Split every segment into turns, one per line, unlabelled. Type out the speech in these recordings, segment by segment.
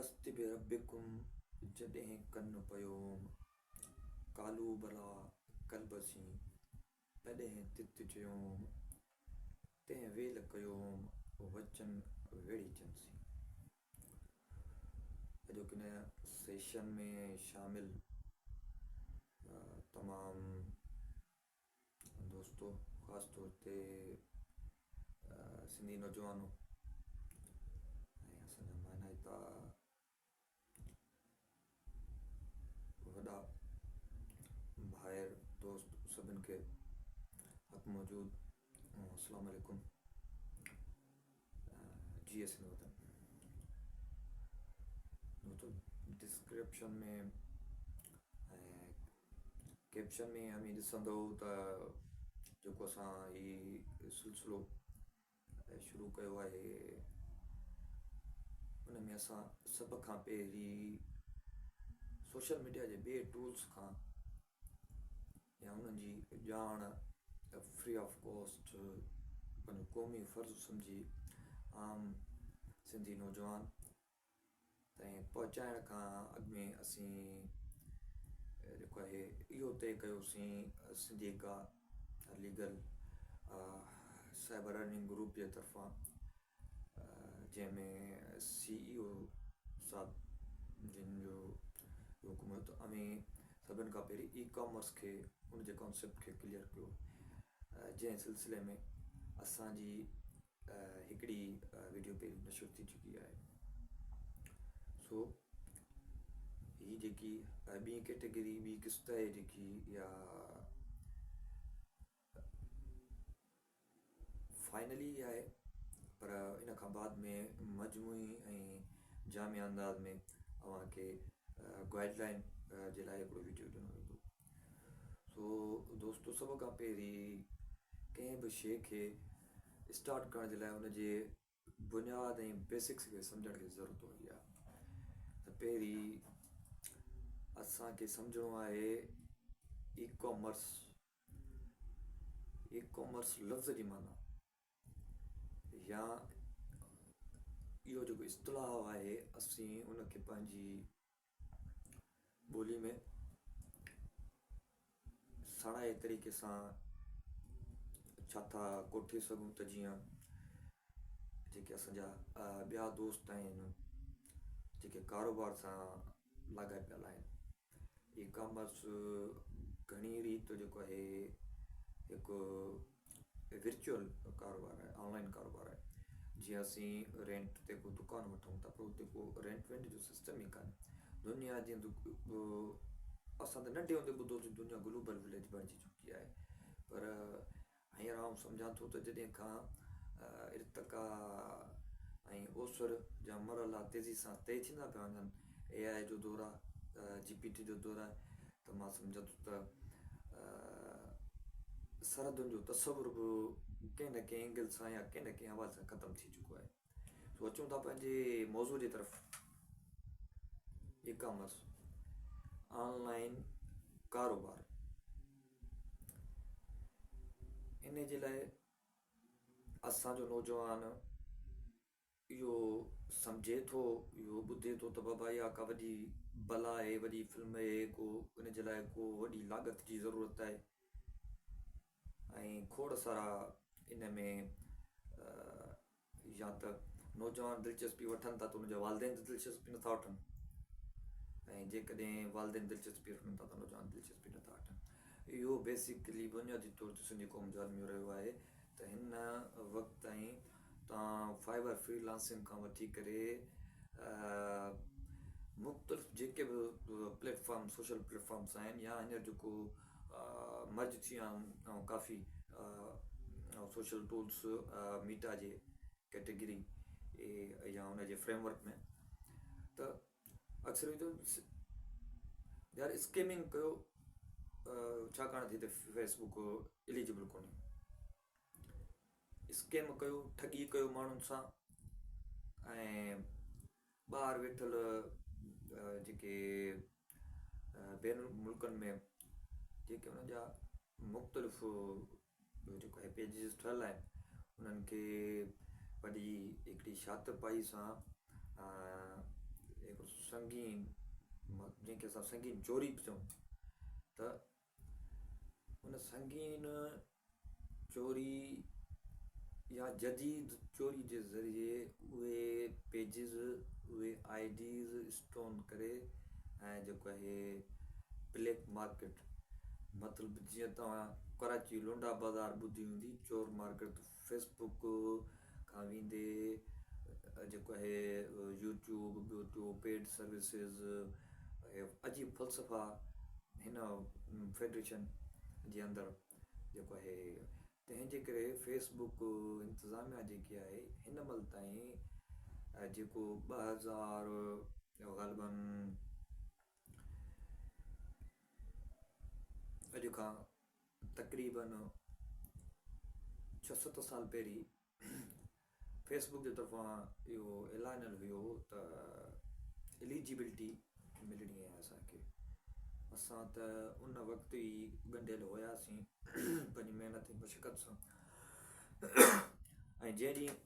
الست بربڪم جڏهن ڪن پيوم، قالوا بليٰ قلب سين، تڏهن تت چيوم، تنهن ويل ڪيوم، وچن ويڙهيچن سين. اڄوڪي هن سيشن ۾ شامل تمام دوستو خاص طور تي سنڌي نوجوانو ۽ اسان جا مانائتا وڏا ڀائر دوست سڀن کي حق موجود السلام عليڪم جي سنڌ وطن دوستو ڊسڪرپشن ۾ ۽ ڪيپشن ۾ اوهين ڏسندؤ ته جيڪو اسان هي سلسلو شروع ڪيو آهي ان ۾ اسان سڀ کان پهرين سوشل ميڊيا جي ٻئي ٽولس کان يا انهن جي ڄاڻ فري آف ڪاسٽ پنهنجو قومي فرض سمجهي عام سنڌي نوجوان تائين پهچائڻ کان اڳ ۾ اسين جيڪو آهي اهو طئي ڪيوسين Sindhica legal cyber earning group جي طرفان جنهن ۾ سي اي او صاحب جن جو حڪم هيو ته اوهين سڀن کان پهرين اي ڪامرس کي ان جي ڪانسيپٽ کي ڪليئر ڪيو جنهن سلسلي ۾ اسانجي هڪڙي ويڊيو پهرين نشر ٿي چڪي آهي سو هي جيڪي ٻي ڪيٽيگري ٻي قسط آهي جيڪي يا فائنلي آهي پر ان کان بعد ۾ مجموعي ۽ جامع انداز ۾ اوهان کي گائيڊ لائن جي لاء هڪڙو ويڊيو ڏنو ويندو سو دوستو سڀ کان پهرين ڪنهن به شيء کي اسٽارٽ ڪرڻ جي لاء ان جي بنياد ۽ بيسڪس کي سمجهڻ جي ضرورت هوندي آهي ته پهرين اسانکي سمجهڻو آهي اي ڪامرس اي ڪامرس لفظ جي معنيٰ يا اهو جيڪو اصطلاح آهي اسين ان کي پنهنجي ٻولي ۾ سڻائي طريقي سان ڇا ٿا ڪوٺي سگهون ته جيئن جيڪي اسان جا ٻيا دوست آهن جيڪي ڪاروبار سان لاڳاپيل آهن اي ڪامرس گهڻي ريت جيڪو آهي هڪ ورچوئل ڪاروبار آهي آن لائن ڪاروبار آهي جيئن اسين رينٽ تي ڪو دڪان وٺون ٿا پر اتي ڪو رينٽ وينٽ جو سسٽم ئي ڪانهي دنيا جيئن اسان ته ننڍي هوندي ٻڌو سي دنيا گلوبل وليج بڻجي چڪي آهي پر هينئر آئون سمجهان ٿو ته جڏهن کان ارتقا ۽ اوسر جا مرحلا تيزي سان طئي ٿيندا پيا وڃن اي آء جو دور آهي جي پي ٽي جو دور آهي ته مان سمجهان ٿو ته سرحدن جو تصور به ڪنهن نه ڪنهن اينگل سان يا ڪنهن نه ڪنهن حوالي سان ختم ٿي چڪو آهي سو اچون ٿا پنهنجي موضوع جي طرف اي ڪامرس آن لائن ڪاروبار ان جي لاء اسان جو نوجوان اهو سمجهي ٿو اهو ٻڌي ٿو ته بابا اها ڪا وڏي بلا آهي وڏي فلم آهي ڪو ان جي لاء ڪو وڏي لاڳت جي ضرورت آهي ۽ کوڙ سارا ان ۾ يا ته نوجوان دلچسپي وٺن ٿا ته ان جا والدين ته دلچسپي نٿا وٺن ۽ جيڪڏهن والدين دلچسپي وٺن ٿا ته نوجوان دلچسپي نٿا وٺن اهو بيسڪلي بنيادي طور تي سنڌي قوم جو الميو رهيو آهي ته هن وقت تائين تان فائبر فري لانسنگ کان وٺي ڪري مختلف جيڪي به platform social platforms آهن يا هينئر جيڪو مرج ٿي ويا آهن ۽ ڪافي سوشل ٽولس ميٽا جي ڪيٽيگري يا ان جي فريم ورڪ ۾ ته اڪثر يار اسڪيمنگ ڪيو ڇاڪاڻ ته هتي فيسبوڪ اليجبل ڪونهي اسڪيم ڪيو ٺڳي ڪيو ماڻهن سان ۽ ٻاهر ويٺل جيڪي ٻين ملڪن ۾ جيڪي انهن جا مختلف جيڪو آهي پيجز ٺهيل آهن انهن کي وڏي هڪڙي شاطرپائي سان هڪڙو سنگين جنهن کي اسان سنگين چوري به چئون ته ان سنگين چوري يا جديد چوري جي ذريعي اهي پيجز اهي I Ds stone ڪري ۽ جيڪو آهي بليڪ مارڪيٽ مطلب جيئن توهان ڪراچي لنڊا بازار ٻڌي هوندي چور مارڪيٽ فيس بڪ کان ويندي جيڪو آهي يوٽيوب ٻيو ٽيو پيڊ سروسز عجيب فلسفا هن فيڊريشن جي اندر جيڪو آهي تنهن جي ڪري فيس بڪ انتظاميا جيڪي آهي هن مهل تائين جيڪو 2000 غالبن اڄ کان تقريبن ڇهه ست سال پهرين فيس بڪ جي طرفان اهو اعلانيل هيو ته اليجبلٽي ملڻي آهي اسانکي. اسان ته ان وقت ئي ڳنڍيل هياسين پنهنجي محنت ۽ مشقت سان ۽ جنهن ڏينهن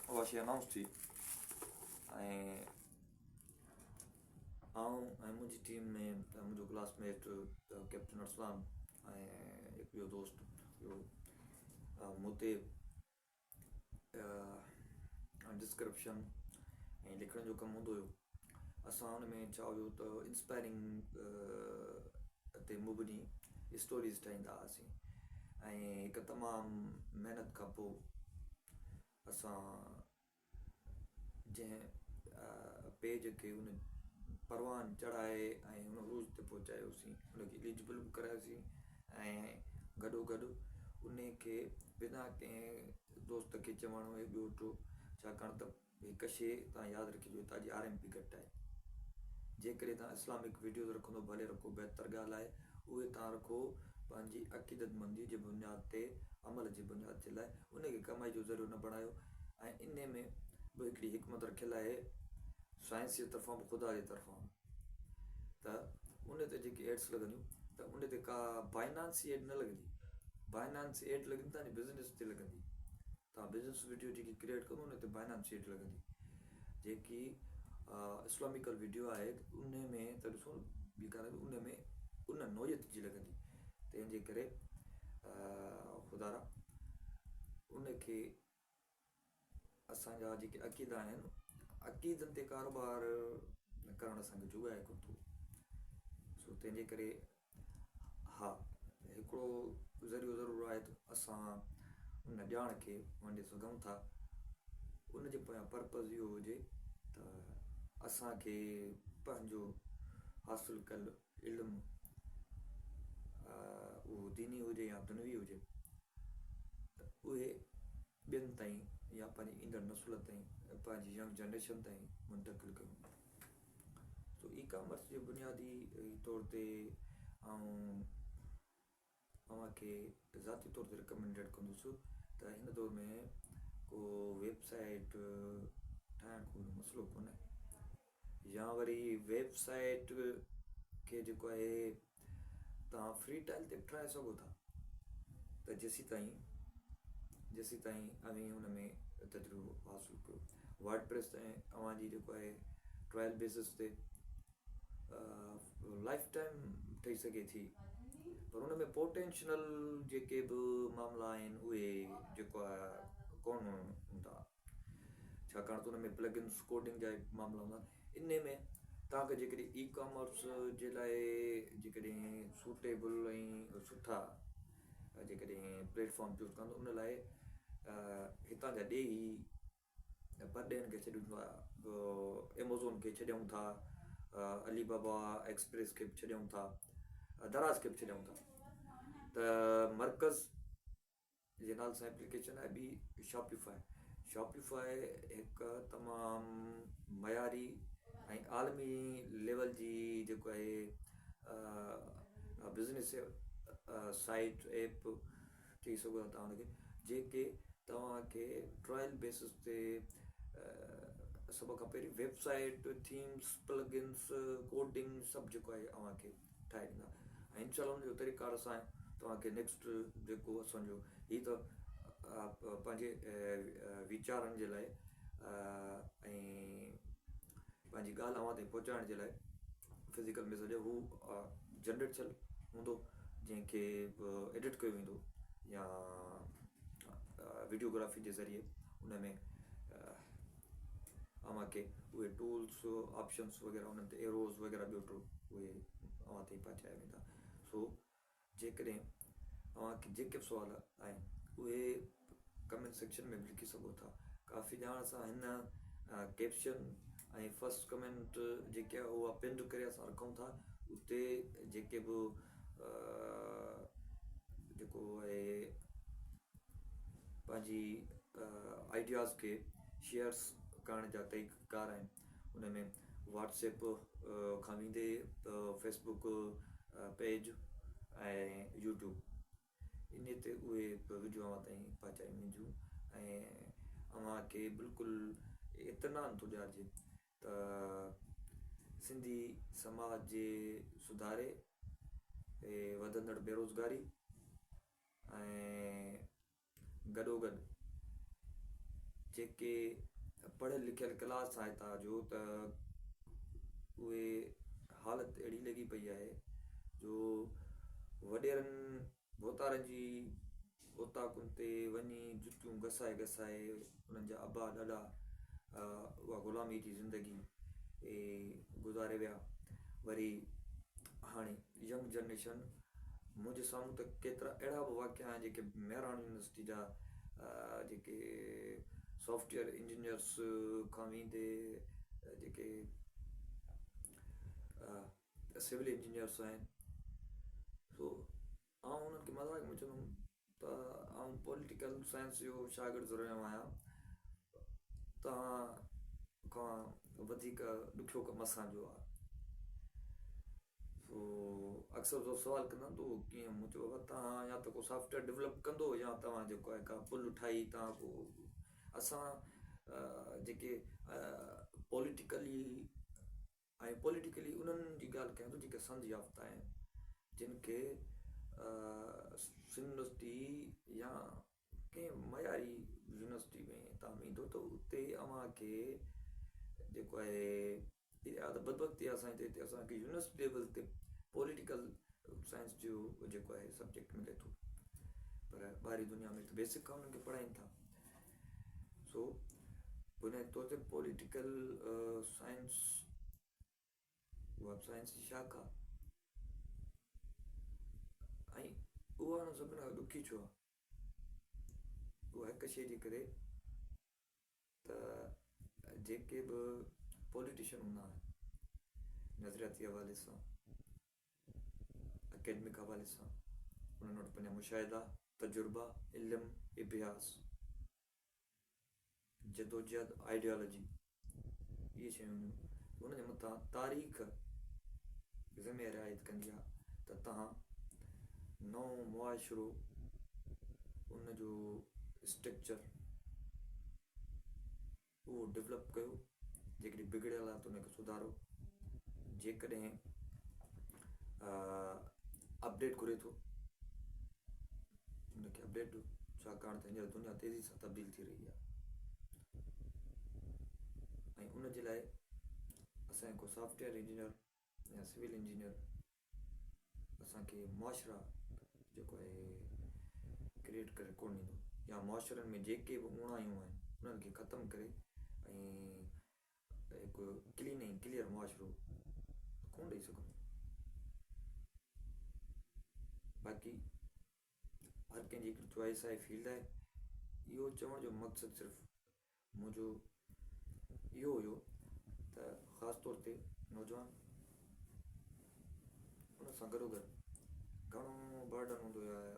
اها شي انائونس ٿي ۽ آئون ۽ منهنجي ٽيم ۾ منهنجو ڪلاس ميٽ ڪيپٽن ارسلان ۽ هڪ ٻيو دوست اهو مون تي ڊسڪرپشن ۽ لکڻ جو ڪم هوندو هيو اسان ان ۾ ڇا هيو ته انسپائرنگ تي مبني اسٽوريز ٺاهيندا هئاسين ۽ هڪ تمام محنت کان پوء اسان جنهن پيج کي ان پروان چڙهائي ۽ ان عروج تي پهچايوسين ان کي اليجبل به ڪرايوسين ۽ گڏو گڏ ان کي بنا ڪنهن دوست کي چوڻ ۽ ٻيو ٽيو ڇاڪاڻ ته هڪ شي تان ياد رکجو هتان جي آر ايم پي گهٽ آهي جيڪڏهن تان اسلامڪ ويڊيوز رکندو ڀلي رکو بهتر ڳالهه آهي اهي تان رکو پنهنجي عقيدتمندي جي بنياد تي عمل جي بنياد جي لاء ان کي ڪمائي جو ذريعو نه بڻايو ۽ انهي ۾ به هڪڙي حڪمت رکيل آهي سائنس جي طرفان به خدا جي طرفان به ته ان تي جيڪي ايڊس لڳنديون ته ان تي ڪا بائنانس جي ايڊ نه لڳندي بائنانس جي ايڊ لڳندي تنهنجي بزنس تي لڳندي تان بزنس ويڊيو جيڪي ڪريئيٽ ڪندو ان تي بائنانس جي ايڊ لڳندي جيڪي اسلاميڪل ويڊيو آهي ان ۾ ته ڏسو ٻي ڪا ان ۾ ان نوعيت جي لڳندي تنهن جي ڪري خدارا ان کي اسان جا جيڪي عقيدا آهن عقيدن تي ڪاروبار ڪرڻ اسان کي جوڳائي ڪونه ٿو سو تنهن جي ڪري ها هڪڙو ذريعو ضرور آهي ته اسان ان ڄاڻ کي ونڊي سگهون ٿا ان جي پويان پرپز اهو هجي ته اسان کي پنهنجو حاصل ڪيل علم اهو ديني هجي يا دنوي هجي ته اهي ٻين تائين يا پنهنجي ايندڙ نسل تائين پنهنجي ينگ جنريشن تائين منتقل ڪيون. سو اي ڪامرس جي بنيادي طور تي آئون اوهان کي ذاتي طور تي رڪمينڊيڊ ڪندس ته هن دور ۾ ڪو ويب سائيٽ ٺاهڻ ڪو وڏو مسئلو ڪونهي يا وري ويب سائيٽ کي جيڪو آهي توهان فري ٽائل تي به ٺاهي سگهو ٿا ته جيسيتائين جيسيتائين اوهين ان ۾ تجربو حاصل ڪيو ورڊ پريس تي اوهان جي جيڪو آهي ٽرائل بيسس تي لائف ٽائيم ٺهي سگهي ٿي پر ان ۾ پوٽينشنل جيڪي به معاملا آهن اهي جيڪو آهي ڪونه هوندا ڇاڪاڻ ته ان ۾ پلگنس ڪوڊنگ جا معاملا هوندا ان ۾ توهان کي جيڪڏهن اي ڪامرس جي لاء جيڪڏهن سوٽيبل ۽ سٺا جيڪڏهن پليٽ فارم چوز ڪندو ان لاء هتان جا ڏيهي پرڏيهين کي ڇڏيون ٿا ايمازون کي ڇڏيون ٿا علي بابا ايڪسپريس کي به ڇڏيون ٿا دراز کي به ڇڏيون ٿا ته مرڪز جي نالي سان ايپليڪيشن آهي ٻي شاپيفائي شاپيفائي هڪ تمام معياري ۽ عالمي ليول جي جيڪو آهي بزنس سائيٽ ايپ چئي سگهو ٿا توهان ان کي جيڪي توهان کي ٽرائل بيسس تي سڀ کان پهرين website themes plugins coding سڀ جيڪو آهي اوهان کي ٺاهي ڏيندا ۽ انشاء الله ان جو طريقه ڪار اسان توهان کي نيڪسٽ جيڪو اسان جو هي ته پنهنجي ويچارن جي لاء ۽ پنهنجي پنهنجي ڳالهه اوهان تائين پهچائڻ جي لاء فزيڪل ميسج هو جنريٽ ٿيل هوندو جنهن کي ايڊٽ ڪيو ويندو يا ويڊيوگرافي جي ذريعي ان ۾ اوهان کي اهي ٽولس آپشنس وغيره انهن تي ايروز وغيره ٻيو ٽو اهي اوهان تائين پهچايا ويندا. سو جيڪڏهن اوهان کي جيڪي به سوال آهن اهي ڪمينٽ سيڪشن ۾ به لکي سگهو ٿا. ڪافي ڄاڻ سان هن ڪيپشن ۽ فرسٽ ڪمينٽ جيڪي آهي اها پنڊ ڪري اسان رکون ٿا اتي جيڪي به جيڪو آهي پنهنجي آئيڊياز کي شيئرس ڪرڻ جا طريقه ڪار آهن ان ۾ واٽس ايپ کان ويندي فيسبوڪ پيج ۽ يوٽيوب انهي تي اهي وڊيو اوهان تائين پهچايون وينديون ۽ اوهان کي بلڪل اطمينان ٿو ڏيارجي ته سنڌي سماج جي سڌاري، وڌندڙ بيروزگاري ۽ گڏوگڏ جيڪي پڙهيل لکيل ڪلاس آهي هتان جو ته اهي حالت اهڙي لڳي پئي آهي جو وڏيرن ڀوتارن جي اوطاقن تي وڃي جتيون گسائي گسائي انهن جا ابا ڏاڏا اها غلامي جي زندگي گذاري ويا. وري هاڻي ينگ جنريشن منهنجي سامهون ته ڪيترا اهڙا به واقعا آهن جيڪي مهراڻ يونيورسٽي جا جيڪي سافٽ ويئر انجنيئرس کان ويندي جيڪي سول انجنيئرس آهن سو آئون انهن کي مذاق ۾ چوندم ته آئون پوليٽيڪل سائنس جو شاگرد رهيو آهيان توهان کان وڌيڪ ڏکيو ڪم اسان جو آهي سو اڪثر دوست سوال ڪندا آهن ته اهو ڪيئن؟ مون چيو بابا توهان يا ته ڪو سافٽ ويئر ڊولپ ڪندو يا توهان جيڪو آهي ڪا پل ٺاهي توهان ڪو اسان جيڪي پوليٽيڪلي ۽ پوليٽيڪلي انهن جي ڳالهه ڪيان ٿو جيڪي سند يافته آهن جن کي سنڌ يونيورسٽي يا ڪنهن معياري يونيورسٽي ۾ تان ويندو ته اتي اوهان کي جيڪو آهي اها ته بدبختي آهي اسان جي هتي اسان کي يونيورسٽي ليول تي پوليٽيڪل سائنس جو جيڪو آهي سبجيڪٽ ملي ٿو پر ٻاهرين دنيا ۾ ته بيسڪ کان انهن کي پڙهائين ٿا سو بنيادي طور تي پوليٽيڪل سائنس اها به سائنس جي شاخ آهي ۽ اها ان سڀني کان ڏکي ڇو آهي اها هڪ شيء جي ڪري ته جيڪي به پوليٽيشن هوندا آهن نظرياتي حوالي سان اڪيڊمڪ حوالي سان انهن وٽ پنهنجا مشاهدا، تجربا، علم، اڀياس، جدوجهد، آئيڊيالوجي اهي شيون هونديون ان جي مٿان تاريخ ذميواري عائد ڪندي آهي ته توهان نئون معاشرو ان جو اسٽرڪچر اهو ڊولپ ڪيو، جيڪڏهن بگڙيل آهي ته ان کي سڌارو، جيڪڏهن اپڊيٽ گهري ٿو ان کي اپڊيٽ ڏيو، ڇاڪاڻ ته هينئر دنيا تيزي سان تبديل ٿي رهي آهي ۽ ان جي لاء اسان کي سافٽ ويئر انجنيئر يا سول انجنيئر اسان کي معاشرا جيڪو آهي ڪريئيٽ ڪري ڪونه ڏيندو يا معاشرن ۾ جيڪي به اوڻايون آهن انهن کي ختم ڪري ۽ هڪ ڪلين ۽ ڪليئر معاشرو ڪونه ڏئي سگهندو. باقي هر ڪنهن جي هڪڙي چوائس آهي فيلڊ آهي اهو چوڻ جو مقصد صرف منهنجو اهو هيو ته خاص طور تي نوجوان ان سان گڏو گڏ گهڻو برڊن هوندو آهي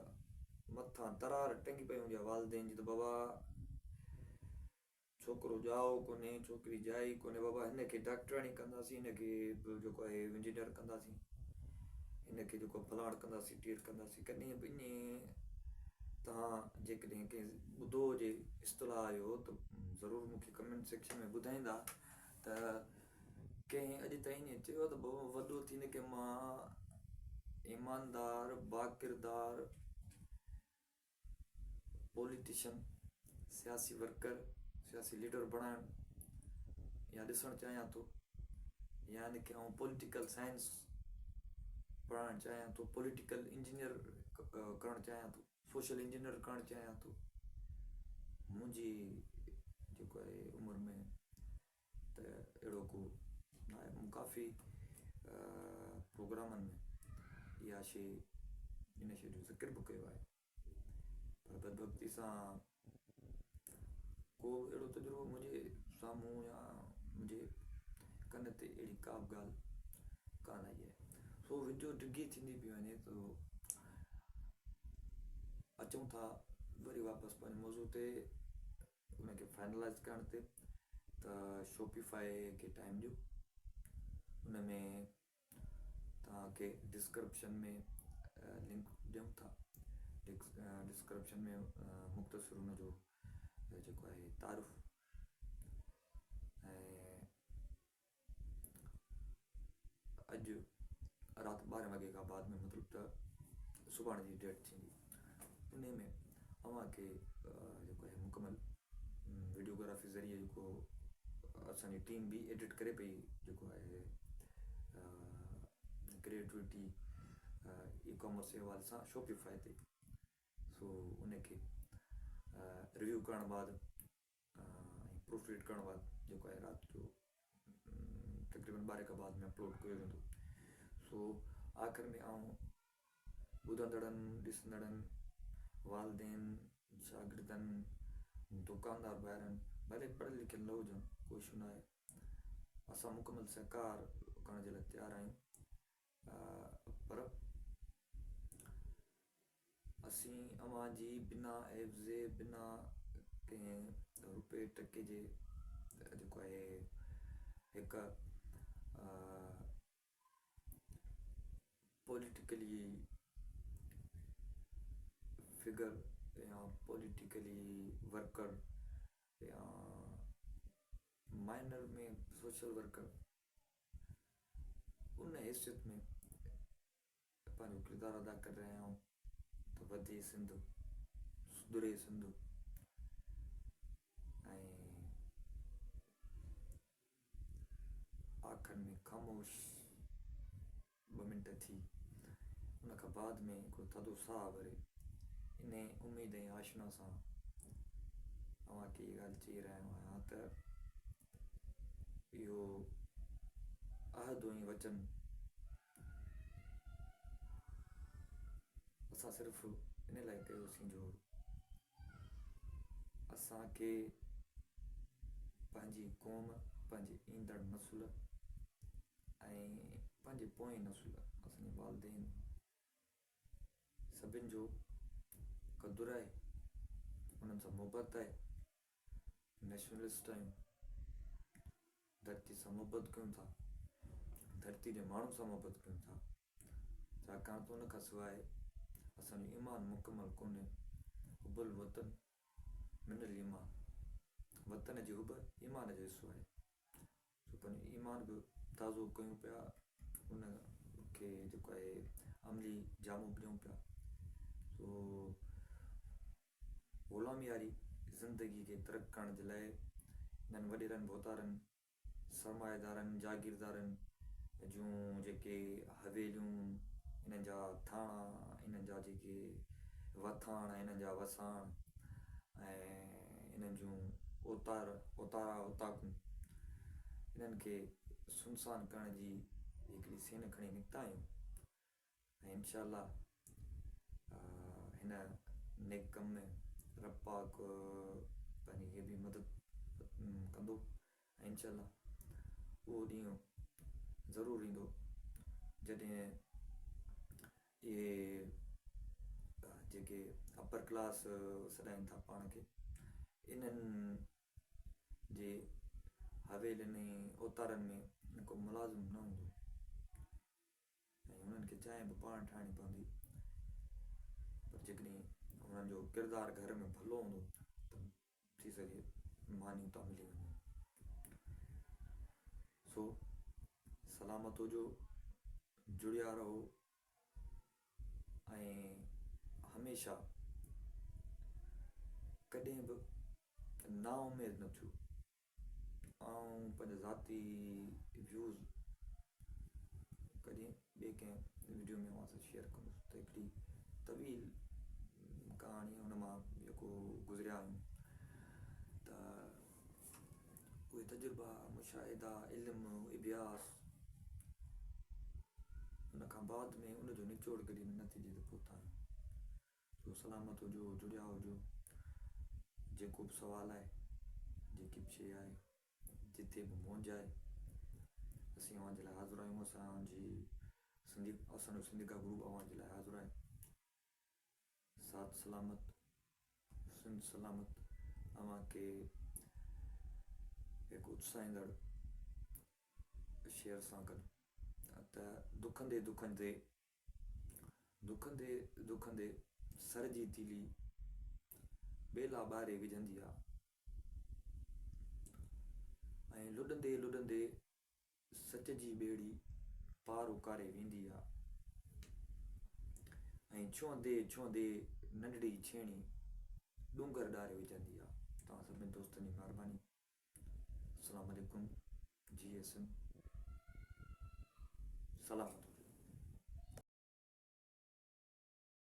مٿان ترار ٽنگي پئي هوندي آهي والدين جي ته بابا ڇوڪرو ڄائو ڪونهي ڇوڪري ڄائي ڪونهي بابا هن کي ڊاڪٽراڻي ڪنداسين هن کي جيڪو آهي انجنيئر ڪنداسين هن کي جيڪو فلاڻ ڪنداسين ٽير ڪنداسين ڪڏهن به ائين توهان جيڪڏهن ڪنهن ٻڌو هجي اصطلاح اهو ته ضرور مون کي ڪمينٽ سيڪشن ۾ ٻڌائيندا ته ڪنهن اڄ تائين ائين چيو ته بابا وڏو ٿي هن کي مان ايماندار باڪردار پوليٽيشن سياسي ورڪر سياسي ليڊر بڻائڻ يا ڏسڻ چاهيان ٿو. يا ان کي آئون پوليٽيڪل سائنس پڙهائڻ چاهيان ٿو، پوليٽيڪل انجنيئر ڪرڻ چاهيان ٿو، سوشل انجنيئر ڪرڻ چاهيان ٿو. منهنجي جيڪو آهي عمر ۾ ته اهڙو ڪو ناهي. مون ڪافي پروگرامن ۾ اها شي ان شي جو ذڪر به ڪيو آهي پر بدبختي سان ڪو به اهڙو تجربو منهنجي سامهون يا منهنجي ڪن تي اهڙي ڪا به ڳالهه ڪانه آئي آهي. سو وڊيو ڊگهي ٿيندي پئي وڃي ته اچون ٿا وري واپس پنهنجي موضوع تي ان کي فائنلائز ڪرڻ تي ته شوپيفائي کي ٽائيم ڏيو. ان ۾ توهان کي ڊسڪرپشن ۾ لنڪ ڏيون ٿا. ڊسڪرپشن ۾ مختصر ان جو جيڪو آهي تعارف ۽ اڄ رات 12 وڳي کان بعد ۾ مطلب ته سڀاڻي جي ڊيٽ ٿيندي ان ۾ اوهان کي جيڪو آهي مڪمل ويڊيوگرافي ذريعي جيڪو اسان جي ٽيم به ايڊٽ ڪري پئي جيڪو آهي ڪريئيٽوٽي اي ڪامرس جي حوالي سان شوپيفائي تي سو ان کي ريويو ڪرڻ بعد ۽ پروف ريڊ ڪرڻ بعد جيڪو آهي رات جو تقريبن 12 کان بعد ۾ اپلوڊ ڪيو ويندو. سو آخر ۾ آئون ٻڌندڙن، ڏسندڙن، والدين، شاگردن، دڪاندار ڀائرن ڀلي پڙهيل لکيل نه هجن ڪو اشو ناهي اسان مڪمل سهڪار ڪرڻ جي لاء تيار آهيون پر اسين اوهان جي بنا عيوضي بنا ڪنهن روپئي ٽڪي جي جيڪو آهي هڪ پوليٽيڪلي فگر يا پوليٽيڪلي ورڪر يا مائنر ۾ سوشل ورڪر ان حيثيت ۾ پنهنجو ڪردار ادا ڪري رهيا آهيون ته وڌي سنڌ، سڌري سنڌ ۽ آخر ۾ خاموش 2 منٽ ٿي ان کان بعد ۾ هڪڙو ٿڌو ساهه ڀري انهي اميد ۽ آشنا سان اوهان کي اها ڳالهه چئي رهيو آهيان ته اهو عهد ۽ وچن اسان صرف ان لاء ڪيوسين جو اسان کي پنهنجي قوم، پنهنجي ايندڙ نسل ۽ پنهنجي پوئين نسل اسان جي والدين سڀن جو قدر آهي، انهن سان محبت آهي. نيشنلسٽ آهيون، ڌرتي سان محبت ڪيون ٿا، ڌرتي جي ماڻهن سان محبت ڪيون ٿا، ڇاڪاڻ ته ان کان سواء اسان جو ايمان مڪمل ڪونهي. حب الوطن من الايمان، وطن جي حب ايمان جو حصو آهي. سو پنهنجو ايمان به تازو ڪيون پيا، ان کي جيڪو آهي عملي جامو به ڏيون پيا. سو غلامي واري زندگي کي ترڪ ڪرڻ جي لاء انهن وڏيرن ڀوتارن، سرمائيدارن، جاگيردارن جون جيڪي حويليون، انهن جا ٿاڻا، انهن جا جيڪي وٿاڻ، انهن جا وساڻ ۽ انهن جون اوتار، اوتارا، اوطاقون، انهن کي سنسان ڪرڻ جي هڪڙي سين کڻي نڪتا آهيون ۽ انشاء الله هن نيڪ ڪم ۾ رب پاڪ پنهنجي غيبي مدد ڪندو ۽ انشاء الله اهو ڏينهن ضرور ايندو جڏهن اهي جيڪي اپر ڪلاس سڏائين ٿا پاڻ کي انهن جي حويلين ۽ اوتارن ۾ ڪو ملازم نه هوندو ۽ انهن کي چانهه به پاڻ ٺاهڻي پوندي پر جيڪڏهن انهن جو ڪردار گهر ۾ ڀلو هوندو ته ٿي سگهي ماني اتان ملي وڃي. سو سلامت هجو، جڙيا رهو ۽ هميشه ڪڏهن به نا اميد نه ٿيو. آئون پنهنجا ذاتي ويوز ڪڏهن ٻئي ڪنهن وڊيو ۾ اوهان سان شيئر ڪندس ته هڪڙي طويل ڪهاڻي ان مان جيڪو گذريا آهيون ته اهي تجربا مشاهدا علم اڀياس ان کان بعد ۾ ان جو نچوڙ ڪڍي ان نتيجي تي پهتا آهيون. سو سلامت هجو جڙيا هجو جيڪو به سوال آهي جيڪي به شيء آهي جتي به مونجھ آهي اسين اوهان جي لاء حاضر آهيون اسان جي سنڌي اسان جو سنڌيڪا گروپ اوهان جي لاء حاضر آهي ساٿ سلامت سنڌ سلامت اوهان کي هڪ اتساهيندڙ شعر سان گڏ ته دکندي دکندي دکندي دکندي سر جي تيلي ٻيلا ٻاري وجهندي آ ۽ لڏندي لڏندي سچ جي ٻيڙي پار اڪاري ويندي آ ۽ ڇهندي ڇهندي ننڍڙي ڇيڻي ڏونگر ڏاري وجهندي آ. توهان سڀني دوستن جي مهرباني. السلام عليڪم جي ايس ايم سلامت.